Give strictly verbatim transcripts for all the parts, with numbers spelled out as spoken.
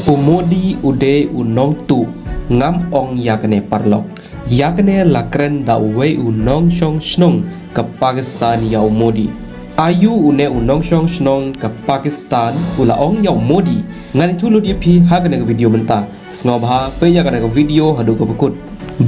U Modi u dei u nongtuh, ngam ong ïa kane paralok. Ïa kane la kren da uwei u nongshong shnong ka Pakistan ïa u Modi. Aïu une u nongshong shnong ka Pakistan u la ong ïa u Modi? Ngan ïathuh lut ïa phi ha kane ka video mynta. Sngewbha peit ïa kane ka video haduh kaba kut.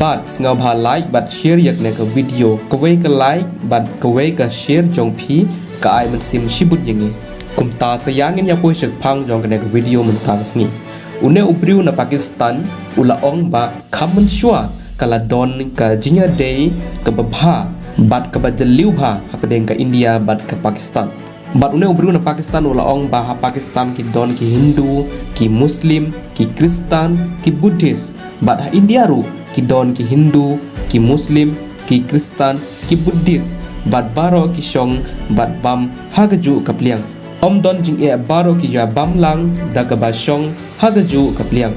Bad sngewbha like bad share ïa kane ka video. Kawei ka like bad kawei ka share jong phi ka ai mynsiem shibun ïa ngi. Kumta sa ïa ngin ïa poi shaphang jong kane ka video mynta ka sngi. Une u briew na Pakistan u la ong ba kham mynshuwa ka la don ka jingïadei kaba bha bad kaba jylliew bha hapdeng ka India bad ka Pakistan. Bad une u briew na Pakistan u la ong ba ha Pakistan ki don ki Hindu, ki Muslim, ki Kristan, ki Buddhist. Bad ha India ruh ki don ki Hindu, ki Muslim, ki Kristan, ki Buddhist. Bad baroh ki shong bad bam ha kajuh ka pliang. Ym don jingeh, baroh ki ïa bam lang da kaba shong ha kajuh ka pliang.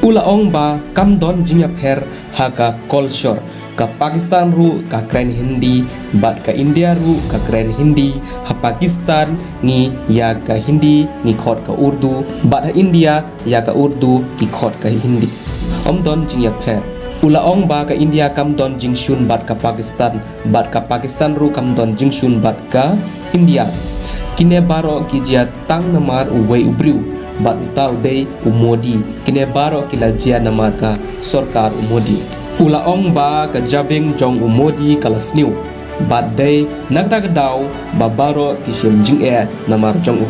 U la ong ba kam don jingïapher ha ka culture. Ka Pakistan ruh ka kren Hindi, bad ka India ruh ka kren Hindi. Ha Pakistan ngi ïa ka Hindi ngi khot ka Urdu, bad ha India ïa ka Urdu ki khot ka Hindi. Ym don jingïapher. U la ong ba ka India kam don jingshun bad ka Pakistan, bad ka Pakistan ruh kam don jingshun bad ka India. Kine baroh ki jia tang namar uwei u briew, bad uta u dei u Modi. Kine baroh ki la jia namar ka sorkar u Modi. U la ong ba ka jabieng jong u Modi ka la sniew. Bad dei na kata ka daw ba baroh ki shim jingeh namar jong u.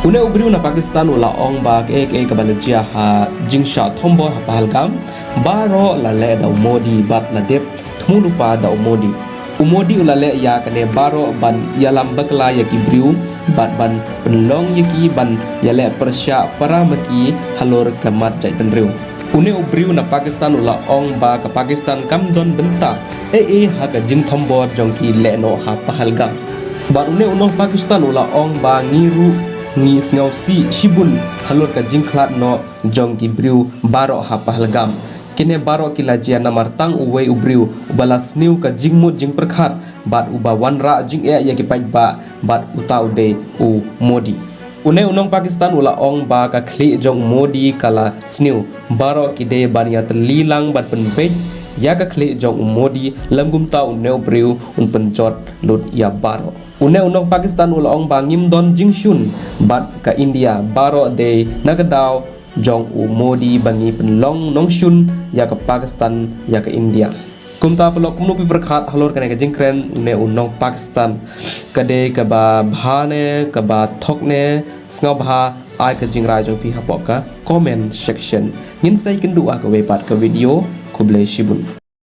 Une u briew na Pakistan u la ong ba kaei kaei kaba la jia ha jingshah thombor ha Pahalgam, baroh la leh da u Modi bad la dep thmu lypa da u Modi. U Modi u la leh ïa kane baroh ban ïalam bakla ïa ki briew bad ban pynlong ïa ki ban ïaleh pyrshah para ma ki halor ka mat jaitbynriew. Une u briew na Pakistan u la ong ba ka Pakistan kam don bynta ei ei ha ka jingthombor jong ki lehnoh ha Pahalgam. Bad une u nong Pakistan u la ong ba ngi ruh ngi sngewsih shibun halor ka jingkhlad noh jong ki briew baroh ha Pahalgam. Kine baroh ki la jia namar tang uwei u briew uba la sniew ka jingmut jingpyrkhat bad uba wanrah jingeh ïa ki paidbah, bad uta u dei u Modi. Une u nong Pakistan u la ong ba ka khlieh jong u Modi ka la sniew. Baroh ki dei ban ïatylli lang ban pynbeit ïa ka khlieh jong u Modi, lym kumta une u briew un pynjot lut ïa baroh. Une u nong Pakistan u la ong ba ngim don jingshun bad ka India, baroh dei na ka daw jong u Modi ba ngi pynlong nongshun ïa ka Pakistan ïa ka India. Kumta paralok, kumno phi pyrkhat halor kane ka jingkren une u nong Pakistan? Ka dei kaba bha ne kaba thok ne? Sngewbha ai ka jingrai jong phi hapoh ka comment section. Ngin sa ïakynduh ha kawei pat ka video. Khublei shibun.